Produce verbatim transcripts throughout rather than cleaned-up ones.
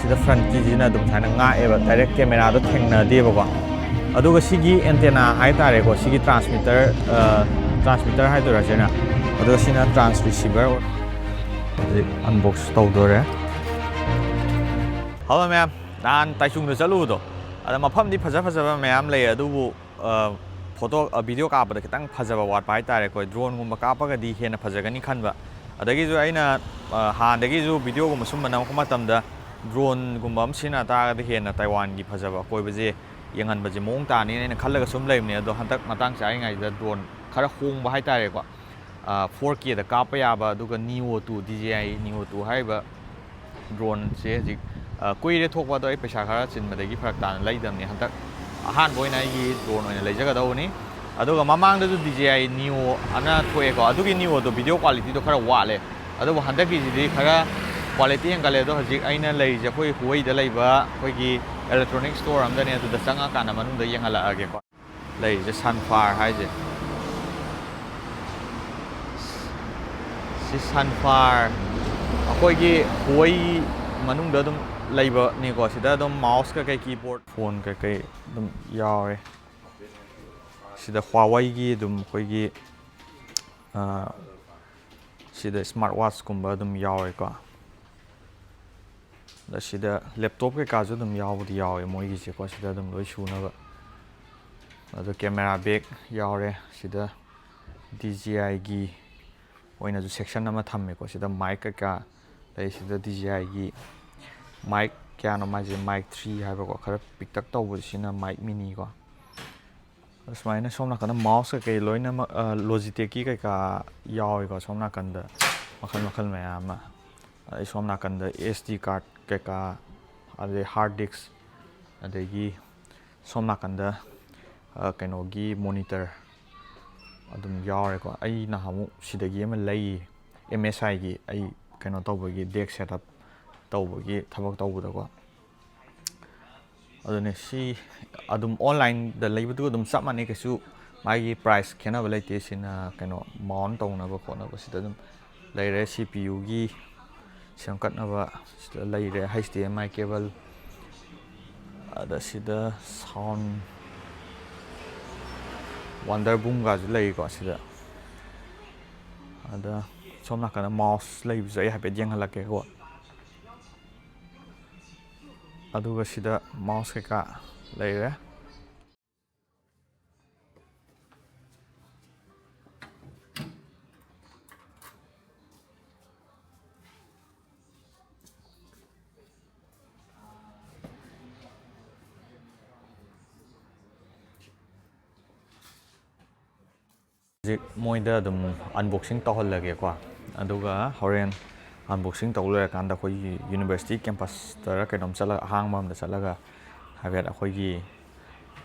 ꯁꯤꯗ ꯐ꯭ꯔꯟꯀꯤꯁꯤꯅ ꯑꯗꯨꯝ ꯁꯨꯃꯥꯏꯅ ꯉꯥꯛꯑꯦꯕ, ꯗꯥꯏꯔꯦꯛ ꯀꯦꯃꯦꯔꯥꯗ ꯊꯦꯡꯅꯗꯦꯕꯀꯣ꯫ ꯑꯗꯨꯒ ꯁꯤꯒꯤ ꯑꯦꯟꯇꯦꯅꯥ ꯍꯥꯏꯇꯥꯔꯦꯀꯣ, ꯁꯤꯒꯤ ꯇ꯭ꯔꯥꯟꯁꯃꯤꯇꯔ, ꯇ꯭ꯔꯥꯟꯁꯃꯤꯇꯔ ꯍꯥꯏꯗꯣꯏꯔꯥ ꯁꯤꯅ, ꯑꯗꯨꯒ ꯁꯤꯅ ꯇ꯭ꯔꯥꯟꯁ ꯔꯤꯁꯤꯚꯔ꯫ ꯍꯧꯖꯤꯛ ꯑꯟꯕꯣꯛꯁ ꯇꯧꯗꯣꯔꯦ꯫ ꯍꯜꯂꯣ ꯃꯌꯥꯝ, ꯅꯍꯥꯟ ꯇꯥꯏꯆꯨꯡꯗ ꯆꯠꯂꯨꯕꯗꯣ, ꯑꯗ ꯃꯐꯝꯗꯤ ꯐꯖ ꯐꯖꯕ ꯃꯌꯥꯝ ꯂꯩ, ꯑꯗꯨꯕꯨ ꯐꯣꯇꯣ, ꯚꯤꯗꯤꯑꯣ ꯀꯥꯞꯄꯗ ꯈꯤꯇꯪ ꯐꯖꯕ ꯋꯥꯠꯄ ꯍꯥꯏꯇꯥꯔꯦꯀꯣ꯫ ꯗ꯭ꯔꯣꯟꯒꯨꯝꯕ ꯀꯥꯞꯄꯒꯗꯤ ꯍꯦꯟꯅ ꯐꯖꯒꯅꯤ ꯈꯟꯕ꯫ ꯑꯗꯒꯤꯁꯨ ꯑꯩꯅ ꯍꯥꯟꯅꯗꯒꯤꯁꯨ ꯚꯤꯗꯤꯑꯣꯒꯨꯝꯕ ꯁꯨꯝꯕ ꯅꯝꯃꯛꯄ ꯃꯇꯝꯗ ꯗ꯭ꯔꯣꯟꯒꯨꯝꯕ ꯑꯃ ꯁꯤꯖꯤꯟꯅ ꯇꯥꯔꯒꯗꯤ ꯍꯦꯟꯅ ꯇꯥꯏꯋꯥꯟꯒꯤ ꯐꯖꯕ ꯑꯀꯣꯏꯕꯁꯦ ꯌꯦꯡꯍꯟꯕꯁꯦ ꯃꯑꯣꯡ ꯇꯥꯅꯤꯅ ꯑꯩꯅ ꯈꯜꯂꯒ ꯁꯨꯝ ꯂꯩꯕꯅꯦ꯫ ꯑꯗꯣ ꯍꯟꯗꯛ ꯃꯇꯥꯡ ꯆꯥꯔꯤꯉꯩꯁꯤꯗ ꯗ꯭ꯔꯣꯟ ꯈꯔ ꯍꯣꯡꯕ ꯍꯥꯏꯇꯥꯔꯦꯀꯣ, ꯐꯣꯔ ꯀꯦꯗ ꯀꯥꯞꯄ ꯌꯥꯕ, ꯑꯗꯨꯒ ꯅꯤꯑꯣ ꯇꯨ, ꯗꯤ ꯖꯦ ꯑꯥꯏ ꯅꯤꯑꯣ ꯇꯨ ꯍꯥꯏꯔꯤꯕ ꯗ꯭ꯔꯣꯟꯁꯦ ꯍꯧꯖꯤꯛ, ꯑ, ꯀꯨꯏꯔꯦ ꯊꯣꯛꯄ, ꯑꯗꯣ ꯑꯩ ꯄꯩꯁꯥ ꯈꯔ ꯆꯤꯟꯕꯗꯒꯤ ꯐꯔꯛ ꯇꯥꯅ ꯂꯩꯗꯕꯅꯦ꯫ ꯍꯟꯗꯛ ꯑꯍꯥꯟꯕ ꯑꯣꯏꯅ ꯑꯩꯒꯤ ꯗ꯭ꯔꯣꯟ ꯑꯣꯏꯅ ꯂꯩꯖꯒꯗꯧꯕꯅꯤ꯫ ꯑꯗꯨꯒ ꯃꯃꯥꯡꯗꯁꯨ ꯗꯤ ꯖꯦ ꯑꯥꯏ ꯅꯤꯑꯣ ꯑꯅ ꯊꯣꯛꯑꯦꯀꯣ, ꯑꯗꯨꯒꯤ ꯅꯤꯑꯣꯗꯣ ꯚꯤꯗꯤꯑꯣ ꯀ꯭ꯋꯥꯂꯤꯇꯤꯗꯣ ꯈꯔ ꯋꯥꯠꯂꯦ, ꯑꯗꯨꯕꯨ ꯍꯟꯗꯛꯀꯤꯁꯤꯗꯤ ꯈꯔ ꯀ꯭ꯋꯥꯂꯤꯇꯤ ꯍꯦꯟꯒꯠꯂꯦ꯫ ꯑꯗꯣ ꯍꯧꯖꯤꯛ ꯑꯩꯅ ꯂꯩꯔꯤꯁꯦ ꯑꯩꯈꯣꯏ ꯍꯨꯋꯩꯗ ꯂꯩꯕ ꯑꯩꯈꯣꯏꯒꯤ ꯏꯂꯦꯛꯇ꯭ꯔꯣꯅꯤꯛ ꯁ꯭ꯇꯣꯔ ꯑꯃꯗꯅꯦ, ꯑꯗꯨꯗ ꯆꯪꯉꯀꯥꯟꯗ ꯃꯅꯨꯡꯗ ꯌꯦꯡꯍꯜꯂꯛꯑꯒꯦꯀꯣ꯫ ꯂꯩꯔꯤꯁꯦ ꯁꯟꯐ꯭ꯂꯥꯋꯔ ꯍꯥꯏꯁꯦ꯫ ꯁꯤ ꯁꯟꯐ꯭ꯂꯥꯋꯔ ꯑꯩꯈꯣꯏꯒꯤ ꯍꯨꯋꯩ ꯃꯅꯨꯡꯗ ꯑꯗꯨꯝ ꯂꯩꯕꯅꯤꯀꯣ꯫ ꯁꯤꯗ ꯑꯗꯨꯝ ꯃꯥꯎꯁ ꯀꯩꯀꯩ, ꯀꯤꯕꯣꯔꯗ, ꯐꯣꯟ ꯀꯩꯀꯩ ꯑꯗꯨꯝ ꯌꯥꯎꯔꯦ꯫ ꯁꯤꯗ ꯍꯨꯋꯥꯋꯦꯒꯤ ꯑꯗꯨꯝ ꯑꯩꯈꯣꯏꯒꯤ, ꯑ, ꯁꯤꯗ ꯁ꯭ꯃꯥꯔꯠ ꯋꯥꯠꯆꯀꯨꯝꯕ ꯑꯗꯨꯝ ꯌꯥꯎꯔꯦꯀꯣ꯫ ꯑꯗ ꯁꯤꯗ ꯂꯦꯞꯇꯣꯞ ꯀꯩꯀꯥꯁꯨ ꯑꯗꯨꯝ ꯌꯥꯎꯕꯗꯤ ꯌꯥꯎꯋꯦ ꯃꯣꯏꯒꯤꯁꯦꯀꯣ, ꯁꯤꯗ ꯑꯗꯨꯝ ꯂꯣꯏ ꯁꯨꯅꯕ꯫ ꯑꯗꯣ ꯀꯦꯃꯦꯔꯥ ꯕꯦꯒ ꯌꯥꯎꯔꯦ꯫ ꯁꯤꯗ ꯗꯤ ꯖꯦ ꯑꯥꯏꯒꯤ ꯑꯣꯏꯅꯁꯨ ꯁꯦꯛꯁꯟ ꯑꯃ ꯊꯝꯃꯦꯀꯣ꯫ ꯁꯤꯗ ꯃꯥꯏꯛ ꯀꯩꯀꯥ ꯂꯩ꯫ ꯁꯤꯗ ꯗꯤ ꯖꯦ ꯑꯥꯏꯒꯤ ꯃꯥꯏꯛ ꯀꯌꯥꯅꯣ ꯃꯥꯏꯁꯦ, ꯃꯥꯏꯛ ꯊ꯭ꯔꯤ ꯍꯥꯏꯕꯀꯣ, ꯈꯔ ꯄꯤꯛꯇꯛ ꯇꯧꯕꯁꯤꯅ ꯃꯥꯏꯛ ꯃꯤꯅꯤꯀꯣ꯫ ꯑꯁꯨꯃꯥꯏꯅ ꯁꯣꯝ ꯅꯥꯀꯟꯗ ꯃꯥꯎꯁ ꯀꯩꯀꯩ ꯂꯣꯏꯅꯃꯛ, ꯑ, ꯂꯣꯖꯤꯇꯦꯛꯀꯤ ꯀꯩꯀꯥ ꯌꯥꯎꯋꯦꯀꯣ ꯁꯣꯝ ꯅꯥꯀꯟꯗ, ꯃꯈꯜ ꯃꯈꯜ ꯃꯌꯥꯝ ꯑꯃ꯫ ꯑꯗꯩ ꯁꯣꯝ ꯅꯥꯀꯟꯗ ꯑꯦꯁ ꯗꯤ ꯀꯥꯔꯠ ꯀꯩꯀꯥ, ꯑꯗꯩ ꯍꯥꯔꯠ ꯗꯤꯛꯁ, ꯑꯗꯒꯤ ꯁꯣꯝ ꯅꯥꯀꯟꯗ, ꯑ, ꯀꯩꯅꯣꯒꯤ ꯃꯣꯅꯤꯇꯔ ꯑꯗꯨꯝ ꯌꯥꯎꯔꯦꯀꯣ꯫ ꯑꯩ ꯅꯍꯥꯟꯃꯨꯛ ꯁꯤꯗꯒꯤ ꯑꯃ ꯂꯩ, ꯑꯦꯝ ꯑꯦꯁ ꯑꯥꯏꯒꯤ, ꯑꯩ ꯀꯩꯅꯣ ꯇꯧꯕꯒꯤ, ꯗꯦꯛ ꯁꯦꯠ ꯑꯞ ꯇꯧꯕꯒꯤ ꯊꯕꯛ ꯇꯧꯕꯗꯀꯣ꯫ ꯑꯗꯨꯅꯦ, ꯁꯤ ꯑꯗꯨꯝ ꯑꯣꯟꯂꯥꯏꯟꯗ ꯂꯩꯕꯗꯨꯒ ꯑꯗꯨꯝ ꯆꯞ ꯃꯥꯟꯅꯩ, ꯀꯩꯁꯨ ꯃꯥꯒꯤ ꯄ꯭ꯔꯥꯏꯁ ꯈꯦꯠꯅꯕ ꯂꯩꯇꯦ꯫ ꯁꯤꯅ ꯀꯩꯅꯣ, ꯃꯥꯎꯟ ꯇꯧꯅꯕ ꯈꯣꯠꯅꯕ ꯁꯤꯗ ꯑꯗꯨꯝ ꯂꯩꯔꯦ꯫ ꯁꯤ ꯄꯤ ꯌꯨꯒꯤ ꯁꯦꯝꯒꯠꯅꯕ ꯁꯤꯗ ꯂꯩꯔꯦ, H D M I cable꯫ ꯑꯗ ꯁꯤꯗ sound Wonder Boom ꯒꯁꯨ ꯂꯩꯀꯣ ꯁꯤꯗ꯫ ꯑꯗ ꯁꯣꯝ ꯅꯥꯀꯟꯗ mouse ꯂꯩꯕꯁꯨ ꯑꯩ ꯍꯥꯏꯐꯦꯠ ꯌꯦꯡꯍꯜꯂꯛꯀꯦꯀꯣ꯫ ꯑꯗꯨꯒ ꯁꯤꯗ mouse ꯀꯩꯀꯥ ꯂꯩꯔꯦ꯫ ꯍꯧꯖꯤꯛ ꯃꯣꯏꯗ ꯑꯗꯨꯝ unboxing ꯇꯧꯍꯜꯂꯒꯦꯀꯣ꯫ ꯑꯗꯨꯒ ꯍꯣꯔꯦꯟ unboxing ꯇꯧ ꯂꯣꯏꯔꯀꯥꯟꯗ ꯑꯩꯈꯣꯏꯒꯤ university campus ꯇꯔ ꯀꯩꯅꯣꯝ ꯆꯠꯂꯒ, ꯑꯍꯥꯡꯕ ꯑꯝꯗ ꯆꯠꯂꯒ ꯍꯥꯏꯐꯦꯠ ꯑꯩꯈꯣꯏꯒꯤ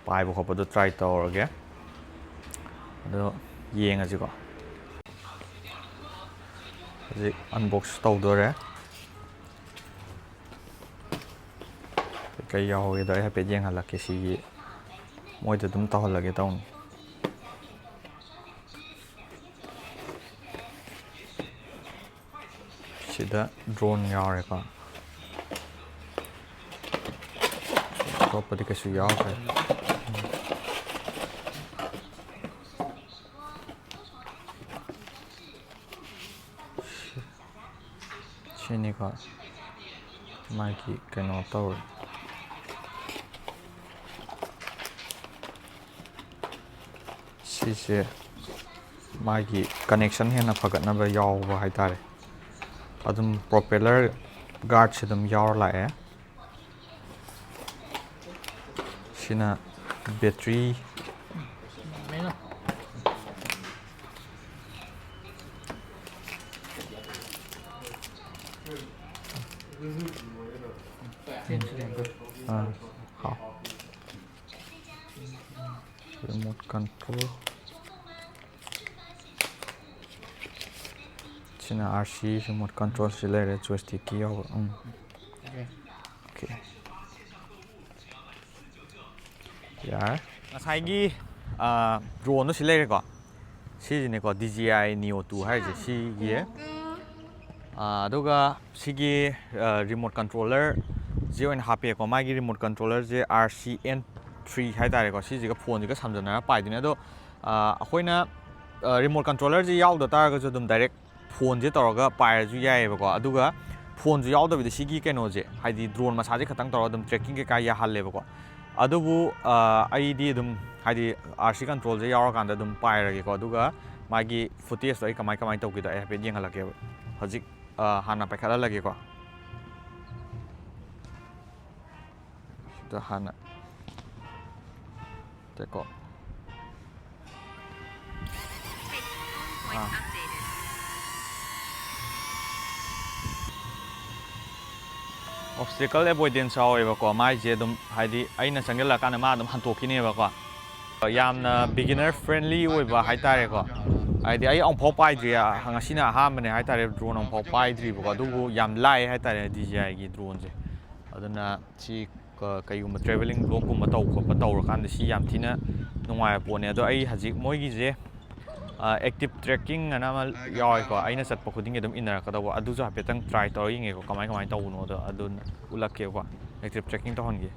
ꯄꯥꯏꯕ ꯈꯣꯠꯄꯗꯣ try ꯇꯧꯔꯒꯦ꯫ ꯑꯗꯣ ꯌꯦꯡꯉꯁꯤꯀꯣ꯫ ꯍꯧꯖꯤꯛ unbox ꯇꯧꯗꯣꯔꯦ꯫ ꯀꯩ ꯌꯥꯎꯍꯧꯒꯦꯗꯣ ꯑꯩ ꯍꯥꯏꯐꯦꯠ ꯌꯦꯡꯍꯜꯂꯛꯀꯦ꯫ ꯁꯤꯒꯤ ꯃꯣꯏꯗ ꯑꯗꯨꯝ ꯇꯧꯍꯜꯂꯒꯦ ꯇꯧꯅꯤ꯫ ꯁꯤꯗ drone ꯌꯥꯎꯔꯦꯀꯣ꯫ ꯑꯇꯣꯞꯄꯗꯤ ꯀꯩꯁꯨ ꯌꯥꯎꯗ꯭ꯔꯦ꯫ ꯁꯤꯅꯤꯀꯣ ꯃꯥꯒꯤ ꯀꯩꯅꯣ ꯇꯧꯔꯦ꯫ ꯁꯤꯁꯦ ꯃꯥꯒꯤ connection ꯍꯦꯟꯅ ꯐꯒꯠꯅꯕ ꯌꯥꯎꯕ ꯍꯥꯏꯇꯥꯔꯦ꯫ ꯑꯗꯨꯝ propeller guard ꯁꯦ ꯑꯗꯨꯝ ꯌꯥꯎꯔ ꯂꯥꯛꯑꯦ꯫ ꯁꯤꯅ battery꯫ ꯑꯥ, ꯍꯥꯎ꯫ Remote control꯫ ꯁꯤꯅ R C remote control ꯁꯤ ꯂꯩꯔꯦ, joystick ꯀꯤ ꯌꯥꯎꯕ꯫ ꯎꯝ꯫ Okay꯫ ꯌꯥꯔꯦ꯫ ꯉꯁꯥꯏꯒꯤ, ꯑꯥ, drone ꯗꯣ ꯁꯤ ꯂꯩꯔꯦꯀꯣ꯫ ꯁꯤꯁꯤꯅꯦꯀꯣ, D J I Neo two ꯍꯥꯏꯔꯤꯁꯦ꯫ ꯁꯤꯒꯤ, ꯑꯥ, ꯑꯗꯨꯒ ꯁꯤꯒꯤ ꯔꯤꯃꯣꯠ ꯀꯟꯇ꯭ꯔꯣꯂꯔꯁꯦ ꯑꯣꯏꯅ ꯍꯥꯞꯄꯦꯀꯣ꯫ ꯃꯥꯒꯤ remote ꯀꯟꯇ꯭ꯔꯣꯂꯔꯁꯦ R C N three ꯍꯥꯏꯇꯥꯔꯦꯀꯣ꯫ ꯁꯤꯁꯤꯒ ꯐꯣꯟꯁꯤꯒ ꯁꯝꯖꯟꯅꯔ ꯄꯥꯏꯗꯣꯏꯅꯦ꯫ ꯑꯗꯣ ꯑꯥ, ꯑꯩꯈꯣꯏꯅ ꯔꯤꯃꯣꯠ ꯀꯟꯇ꯭ꯔꯣꯂꯔꯁꯦ ꯌꯥꯎꯗ ꯇꯥꯔꯒꯁꯨ ꯑꯗꯨꯝ ꯗꯥꯏꯔꯦꯛ ꯐꯣꯟꯁꯦ ꯇꯧꯔꯒ ꯄꯥꯏꯔꯁꯨ ꯌꯥꯏꯑꯕꯀꯣ꯫ ꯑꯗꯨꯒ ꯐꯣꯟꯁꯨ ꯌꯥꯎꯗꯕꯤꯗ ꯁꯤꯒꯤ ꯀꯩꯅꯣꯁꯦ, ꯍꯥꯏꯗꯤ ꯗ꯭ꯔꯣꯟ ꯃꯁꯥꯁꯦ ꯈꯛꯇꯪ ꯇꯧꯔꯒ ꯑꯗꯨꯝ ꯇ꯭ꯔꯦꯛꯀꯤꯡ ꯀꯩꯀꯥ ꯌꯥꯍꯜꯂꯦꯕꯀꯣ꯫ ꯑꯗꯨꯕꯨ ꯑꯥ, ꯑꯩꯗꯤ ꯑꯗꯨꯝ ꯍꯥꯏꯗꯤ R C ꯀꯟꯇ꯭ꯔꯣꯜꯁꯦ ꯌꯥꯎꯔꯀꯥꯟꯗ ꯑꯗꯨꯝ ꯄꯥꯏꯔꯒꯦꯀꯣ꯫ ꯑꯗꯨꯒ ꯃꯥꯒꯤ ꯐꯨꯇꯦꯖꯇꯣ ꯑꯩ ꯀꯃꯥꯏ ꯀꯃꯥꯏꯅ ꯇꯧꯒꯦꯗꯣ ꯑꯩ ꯍꯥꯏꯐꯦꯠ ꯌꯦꯡꯍꯜꯂꯛꯀꯦꯕ꯫ ꯍꯧꯖꯤꯛ ꯑꯥ, ꯍꯥꯟꯅ ꯄꯥꯏꯈꯠꯍꯜꯂꯒꯦꯀꯣ꯫ ꯁꯤꯗ ꯍꯥꯟꯅ ꯇꯦꯛꯀꯣ꯫ ꯑꯥ꯫ Obstacle avoidance ꯌꯥꯎꯋꯦꯕꯀꯣ꯫ ꯃꯥꯏꯁꯦ ꯑꯗꯨꯝ ꯍꯥꯏꯗꯤ ꯑꯩꯅ ꯆꯪꯁꯤꯜꯂꯛꯀꯥꯟꯗ ꯃꯥ ꯑꯗꯨꯝ ꯍꯟꯇꯣꯛꯈꯤꯅꯦꯕꯀꯣ꯫ ꯌꯥꯝꯅ beginner friendly ꯑꯣꯏꯕ ꯍꯥꯏꯇꯥꯔꯦꯀꯣ꯫ ꯍꯥꯏꯗꯤ ꯑꯩ ꯑꯃꯨꯛꯐꯥꯎ ꯄꯥꯏꯗ꯭ꯔꯤ, ꯉꯁꯤꯅ ꯑꯍꯥꯟꯕꯅꯦ ꯍꯥꯏꯇꯥꯔꯦ, ꯗ꯭ꯔꯣꯟ ꯑꯃꯨꯛꯐꯥꯎ ꯄꯥꯏꯗ꯭ꯔꯤꯕꯀꯣ꯫ ꯑꯗꯨꯕꯨ ꯌꯥꯝ ꯂꯥꯏ ꯍꯥꯏꯇꯥꯔꯦ DJIꯒꯤ ꯗ꯭ꯔꯣꯟꯁꯦ꯫ ꯑꯗꯨꯅ ꯁꯤ ꯀ-, ꯀꯩꯒꯨꯝꯕ travelling vlogꯀꯨꯝꯕ ꯇꯧꯕ ꯈꯣꯠꯄ ꯇꯧꯔꯀꯥꯟꯗ ꯁꯤ ꯌꯥꯝ ꯊꯤꯅ ꯅꯨꯡꯉꯥꯏꯕ ꯄꯣꯠꯅꯦ꯫ ꯑꯗꯣ ꯑꯩ ꯍꯧꯖꯤꯛ ꯃꯣꯏꯒꯤꯁꯦ, ꯑ, active tracking ꯑꯅ ꯑꯃ ꯌꯥꯎꯋꯦꯀꯣ꯫ ꯑꯩꯅ ꯆꯠꯄ ꯈꯨꯗꯤꯡꯒꯤ ꯑꯗꯨꯝ ꯏꯟꯅꯔꯛꯀꯗꯧꯕ꯫ ꯑꯗꯨꯁꯨ ꯍꯥꯏꯐꯦꯠꯇꯪ try ꯇꯧꯔ ꯌꯦꯡꯒꯦꯀꯣ, ꯀꯃꯥꯏ ꯀꯃꯥꯏꯅ ꯇꯧꯕꯅꯣꯗꯣ ꯑꯗꯨ ꯎꯠꯂꯛꯀꯦꯀꯣ꯫ Active tracking ꯇꯧꯍꯟꯒꯦ꯫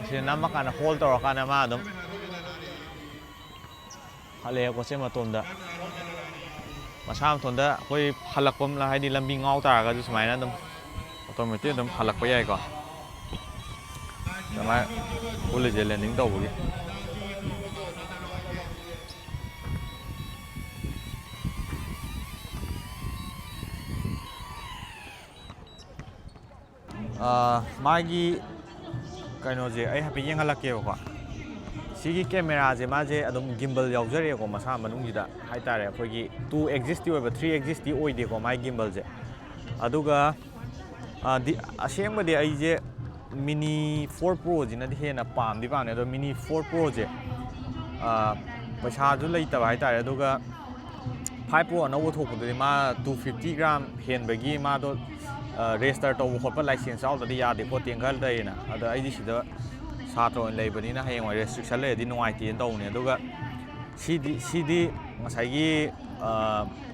ꯁꯤꯗ ꯅꯝꯃꯀꯥꯟꯗ hold ꯇꯧꯔꯀꯥꯟꯗ ꯃꯥ ꯑꯗꯨꯝ ꯍꯜꯂꯛꯑꯦꯀꯣ꯫ ꯁꯤ ꯃꯇꯣꯝꯗ, ꯃꯁꯥ ꯃꯇꯣꯝꯗ ꯑꯩꯈꯣꯏ ꯍꯜꯂꯛꯄ ꯑꯃ, ꯍꯥꯏꯗꯤ ꯂꯝꯕꯤ ꯉꯥꯎ ꯇꯥꯔꯒꯁꯨ ꯁꯨꯃꯥꯏꯅ ꯑꯗꯨꯝ automatic ꯑꯗꯨꯝ ꯍꯜꯂꯛꯄ ꯌꯥꯏꯀꯣ꯫ ꯁꯨꯃꯥꯏꯅ ꯎꯠꯂꯤꯁꯦ landing ꯇꯧꯕꯒꯤ꯫ ꯑꯥ, ꯃꯥꯒꯤ ꯀꯩꯅꯣꯁꯦ ꯑꯩ ꯍꯥꯏꯐꯦꯠ ꯌꯦꯡꯍꯜꯂꯛꯀꯦꯕꯀꯣ꯫ ꯁꯤꯒꯤ cameraꯁꯦ ꯃꯥꯁꯦ ꯑꯗꯨꯝ gimbal ꯌꯥꯎꯖꯔꯛꯑꯦꯀꯣ, ꯃꯁꯥ ꯃꯅꯨꯡꯁꯤꯗ ꯍꯥꯏꯇꯥꯔꯦ꯫ ꯑꯩꯈꯣꯏꯒꯤ two axisꯇꯤ ꯑꯣꯏꯕ, three axisꯇꯤ ꯑꯣꯏꯗꯦꯀꯣ ꯃꯥꯒꯤ gimbalꯁꯦ꯫ ꯑꯗꯨꯒ ꯑꯥ, ꯗꯤ-, ꯑꯁꯦꯡꯕꯗꯤ ꯑꯩꯁꯦ Mini four Proꯁꯤꯅꯗꯤ ꯍꯦꯟꯅ ꯄꯥꯝꯗꯤ ꯄꯥꯝꯃꯦ꯫ ꯑꯗꯣ Mini four Proꯁꯦ, ꯑꯥ, ꯄꯩꯁꯥꯁꯨ ꯂꯩꯇꯕ ꯍꯥꯏꯇꯥꯔꯦ꯫ ꯑꯗꯨꯒ five Pro ꯑꯅꯧꯕ ꯊꯣꯛꯄꯗꯨꯗꯤ ꯃꯥ two fifty gram ꯍꯦꯟꯕꯒꯤ ꯃꯥꯗꯣ ꯔꯦꯖꯤꯁꯇꯔ ꯇꯧꯕ ꯈꯣꯠꯄ ꯂꯥꯏꯁꯦꯟꯁ ꯌꯥꯎꯗ꯭ꯔꯗꯤ ꯌꯥꯗꯦ ꯈꯣꯠꯇꯦꯅ ꯈꯔ ꯂꯩꯌꯦꯅ꯫ ꯑꯗꯣ ꯑꯩꯗꯤ ꯁꯤꯗ ꯁꯥꯇ꯭ꯔ ꯑꯣꯏꯅ ꯂꯩꯕꯅꯤꯅ ꯍꯌꯦꯡꯋꯥꯏ ꯔꯦꯁꯇ꯭ꯔꯤꯛꯁꯟ ꯂꯩꯔꯗꯤ ꯅꯨꯡꯉꯥꯏꯇꯦꯅ ꯇꯧꯕꯅꯦ꯫ ꯑꯗꯨꯒ ꯁꯤꯗꯤ ꯁꯤꯗꯤ ꯉꯁꯥꯏꯒꯤ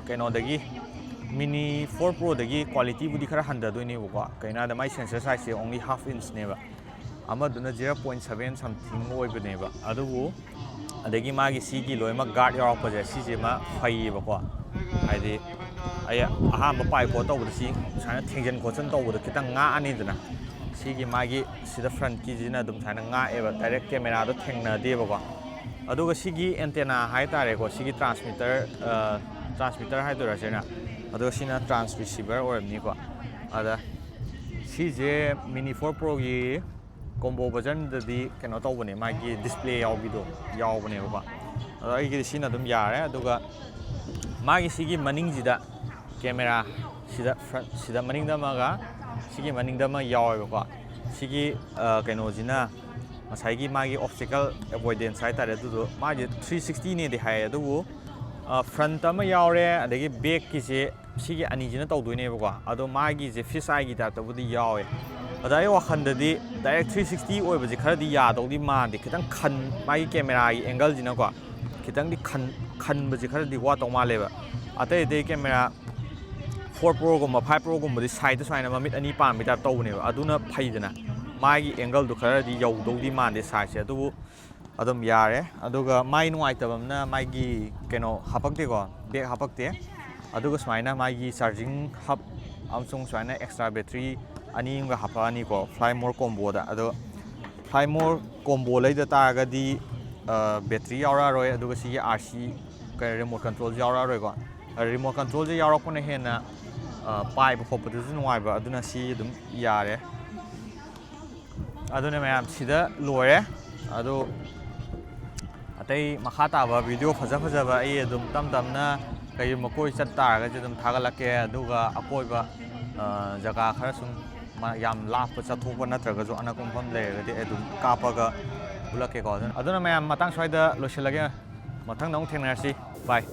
ꯀꯩꯅꯣꯗꯒꯤ, ꯃꯤꯅꯤ ꯐꯣꯔ ꯄ꯭ꯔꯣꯗꯒꯤ ꯀ꯭ꯋꯥꯂꯤꯇꯤꯕꯨꯗꯤ ꯈꯔ ꯍꯟꯊꯗꯣꯏꯅꯦꯕꯀꯣ꯫ ꯀꯩꯅꯣ ꯍꯥꯏꯗ ꯃꯥꯏ ꯁꯦꯟꯁꯔ ꯁꯥꯏꯖꯁꯦ only half inch ꯅꯦꯕ꯫ ꯑꯃꯗꯨꯅ ꯖꯤꯔꯣ ꯄꯣꯏꯟ ꯁꯕꯦꯟ ꯁꯝꯊꯤꯡ ꯑꯣꯏꯕꯅꯦꯕ꯫ ꯑꯗꯨꯕꯨ ꯑꯗꯒꯤ ꯃꯥꯒꯤ ꯁꯤꯒꯤ ꯂꯣꯏꯅꯃꯛ ꯒꯥꯔꯗ ꯌꯥꯎꯔꯛꯄꯁꯦ ꯁꯤꯁꯤꯃ ꯐꯩꯌꯦꯕꯀꯣ꯫ ꯍꯥꯏꯗꯤ ꯑꯩ ꯑꯍꯥꯟꯕ ꯄꯥꯏ ꯈꯣꯠ ꯇꯧꯕꯗ ꯁꯤ ꯁꯨꯃꯥꯏꯅ ꯊꯦꯡꯖꯤꯟ ꯈꯣꯠꯆꯤꯟ ꯇꯧꯕꯗ ꯈꯤꯇꯪ ꯉꯥꯛꯑꯅꯤꯗꯅ꯫ ꯁꯤꯒꯤ ꯃꯥꯒꯤ ꯁꯤꯗ ꯐ꯭ꯔꯟꯠꯀꯤꯁꯤꯅ ꯑꯗꯨꯝ ꯁꯨꯃꯥꯏꯅ ꯉꯥꯛꯑꯦꯕ, ꯗꯥꯏꯔꯦꯛ ꯀꯦꯃꯦꯔꯥꯗꯣ ꯊꯦꯡꯅꯗꯦꯕꯀꯣ꯫ ꯑꯗꯨꯒ ꯁꯤꯒꯤ ꯑꯦꯟꯇꯦꯅꯥ ꯍꯥꯏꯇꯥꯔꯦꯀꯣ, ꯁꯤꯒꯤ ꯇ꯭ꯔꯥꯟꯁꯃꯤꯇꯔ, ꯇ꯭ꯔꯥꯟꯁꯃꯤꯇꯔ ꯍꯥꯏꯗꯣꯏꯔꯥ ꯁꯤꯅ, ꯑꯗꯨꯒ ꯁꯤꯅ ꯇ꯭ꯔꯥꯟꯁꯔꯤꯁꯤꯚꯔ ꯑꯣꯏꯔꯝꯅꯤꯀꯣ꯫ ꯑꯗ ꯁꯤꯁꯦ ꯃꯤꯅꯤ ꯐꯣꯔ ꯄ꯭ꯔꯣꯒꯤ ꯀꯣꯝꯕꯣ ꯚꯔꯖꯟꯗꯗꯤ ꯀꯩꯅꯣ ꯇꯧꯕꯅꯦ, ꯃꯥꯒꯤ ꯗꯤꯁꯄ꯭ꯂꯦ ꯌꯥꯎꯕꯤꯗꯣ ꯌꯥꯎꯕꯅꯦꯕꯀꯣ꯫ ꯑꯗꯣ ꯑꯩꯒꯤꯗꯤ ꯁꯤꯅ ꯑꯗꯨꯝ ꯌꯥꯔꯦ꯫ ꯑꯗꯨꯒ ꯃꯥꯒꯤ ꯁꯤꯒꯤ ꯃꯅꯤꯡꯁꯤꯗ ꯀꯦꯃꯦꯔꯥ ꯁꯤꯗ ꯐ꯭ꯔꯟ, ꯁꯤꯗ ꯃꯅꯤꯡꯗ ꯑꯃꯒ ꯁꯤꯒꯤ ꯃꯅꯤꯡꯗ ꯑꯃ ꯌꯥꯎꯋꯦꯕꯀꯣ꯫ ꯁꯤꯒꯤ ꯀꯩꯅꯣꯁꯤꯅ ꯉꯁꯥꯏꯒꯤ ꯃꯥꯒꯤ ꯑꯣꯞꯁꯇꯤꯀꯜ ꯑꯦꯚꯣꯏꯗꯦꯟꯁ ꯍꯥꯏꯇꯥꯔꯦ꯫ ꯑꯗꯨꯗꯣ ꯃꯥꯁꯦ ꯊ꯭ꯔꯤ ꯁꯤꯛꯁꯇꯤꯅꯦꯗꯤ ꯍꯥꯏ, ꯑꯗꯨꯕꯨ ꯐ꯭ꯔꯟꯠ ꯑꯃ ꯌꯥꯎꯔꯦ, ꯑꯗꯒꯤ ꯕꯦꯛꯀꯤꯁꯦ ꯁꯤꯒꯤ ꯑꯅꯤꯁꯤꯅ ꯇꯧꯗꯣꯏꯅꯦꯕꯀꯣ꯫ ꯑꯗꯣ ꯃꯥꯒꯤꯁꯦ ꯐꯤꯁ ꯑꯥꯏꯒꯤ ꯇꯥꯏꯞꯇꯕꯨꯗꯤ ꯌꯥꯎꯋꯦ꯫ ꯑꯗ ꯑꯩ ꯋꯥꯈꯜꯗꯗꯤ ꯗꯥꯏꯔꯦꯛ ꯊ꯭ꯔꯤ ꯁꯤꯛꯁꯇꯤ ꯑꯣꯏꯕꯁꯦ ꯈꯔꯗꯤ ꯌꯥꯗꯧꯗꯤ ꯃꯥꯟꯗꯦ꯫ ꯈꯤꯇꯪ ꯈꯟ, ꯃꯥꯒꯤ ꯀꯦꯃꯦꯔꯥꯒꯤ ꯑꯦꯡꯒꯜꯁꯤꯅꯀꯣ, ꯈꯤꯇꯪꯗꯤ ꯈꯟ, ꯈꯟꯕꯁꯦ ꯈꯔꯗꯤ ꯋꯥꯠꯇꯧ ꯃꯥꯜꯂꯦꯕ꯫ ꯑꯇꯩ ꯑꯇꯩ ꯀꯦꯃꯦꯔꯥ ꯐꯣꯔ ꯄ꯭ꯔꯣꯒꯨꯝꯕ, ꯐꯥꯏꯚ ꯄ꯭ꯔꯣꯒꯨꯝꯕꯗꯤ ꯁꯥꯏꯗꯇ ꯁꯨꯃꯥꯏꯅ ꯃꯃꯤꯠ ꯑꯅꯤ ꯄꯥꯟꯕꯒꯤ ꯇꯥꯏꯞ ꯇꯧꯕꯅꯦꯕ꯫ ꯑꯗꯨꯅ ꯐꯩꯗꯅ꯫ ꯃꯥꯒꯤ ꯑꯦꯡꯒꯜꯗꯣ ꯈꯔꯗꯤ ꯌꯧꯗꯧꯗꯤ ꯃꯥꯟꯗꯦ ꯁꯥꯏꯖꯁꯦ꯫ ꯑꯗꯨꯕꯨ ꯑꯗꯨꯝ ꯌꯥꯔꯦ꯫ ꯑꯗꯨꯒ ꯃꯥꯏ ꯅꯨꯡꯉꯥꯏꯇꯕ ꯑꯃꯅ ꯃꯥꯒꯤ ꯀꯩꯅꯣ ꯍꯥꯄꯛꯇꯦꯀꯣ, ꯕꯦꯛ ꯍꯥꯄꯛꯇꯦ꯫ ꯑꯗꯨꯒ ꯁꯨꯃꯥꯏꯅ ꯃꯥꯒꯤ ꯆꯥꯔꯖꯤꯡ ꯍꯕ ꯑꯃꯁꯨꯡ ꯁꯨꯃꯥꯏꯅ ꯑꯦꯛꯁꯇ꯭ꯔꯥ ꯕꯦꯇ꯭ꯔꯤ ꯑꯅꯤ ꯑꯃꯒ ꯍꯥꯄꯛꯑꯅꯤꯀꯣ, ꯐ꯭ꯂꯥꯏ ꯃꯣꯔ ꯀꯣꯝꯕꯣꯗ꯫ ꯑꯗꯣ ꯐ꯭ꯂꯥꯏ ꯃꯣꯔ ꯀꯣꯝꯕꯣ ꯂꯩꯗ ꯇꯥꯔꯒꯗꯤ ꯕꯦꯇ꯭ꯔꯤ ꯌꯥꯎꯔꯛꯑꯔꯣꯏ, ꯑꯗꯨꯒ ꯁꯤꯒꯤ ꯑꯥꯔ ꯁꯤ ꯀꯩ ꯔꯤꯃꯣꯠ ꯀꯟꯇ꯭ꯔꯣꯜꯁꯦ ꯌꯥꯎꯔꯛꯑꯔꯣꯏꯀꯣ꯫ ꯔꯤꯃꯣꯠ ꯀꯟꯇ꯭ꯔꯣꯜꯁꯦ ꯌꯥꯎꯔꯛꯄꯅ ꯍꯦꯟꯅ ꯄꯥꯏꯕ ꯈꯣꯠꯄꯗꯁꯨ ꯅꯨꯡꯉꯥꯏꯕ꯫ ꯑꯗꯨꯅ ꯁꯤ ꯑꯗꯨꯝ ꯌꯥꯔꯦ꯫ ꯑꯗꯨꯅ ꯃꯌꯥꯝ ꯁꯤꯗ ꯂꯣꯏꯔꯦ꯫ ꯑꯗꯨ ꯑꯇꯩ ꯃꯈꯥ ꯇꯥꯕ ꯚꯤꯗꯤꯑꯣ ꯐꯖ ꯐꯖꯕ ꯑꯩ ꯑꯗꯨꯝ ꯇꯞ ꯇꯞꯅ ꯀꯩꯒꯨꯝꯕ ꯀꯣꯏ ꯆꯠ ꯇꯥꯔꯒꯗꯤ ꯑꯗꯨꯝ ꯊꯥꯒꯠꯂꯛꯀꯦ꯫ ꯑꯗꯨꯒ ꯑꯀꯣꯏꯕ, ꯑ, ꯖꯒꯥ ꯈꯔ ꯁꯨꯝ ꯃ-, ꯌꯥꯝ ꯂꯥꯞꯄ ꯆꯠꯊꯣꯛꯄ ꯅꯠꯇ꯭ꯔꯒꯁꯨ ꯑꯅꯛꯄ ꯃꯐꯝ ꯂꯩꯔꯒꯗꯤ ꯑꯩ ꯑꯗꯨꯝ ꯀꯥꯞꯄꯒ ꯎꯠꯂꯛꯀꯦꯀꯣ꯫ ꯑꯗꯨꯅ, ꯑꯗꯨꯅ ꯃꯌꯥꯝ ꯃꯇꯥꯡ ꯁ꯭ꯋꯥꯏꯗ ꯂꯣꯏꯁꯤꯜꯂꯒꯦ꯫ ꯃꯊꯪꯗ ꯑꯃꯨꯛ ꯊꯦꯡꯅꯔꯁꯤ꯫ ꯕꯥꯏ꯫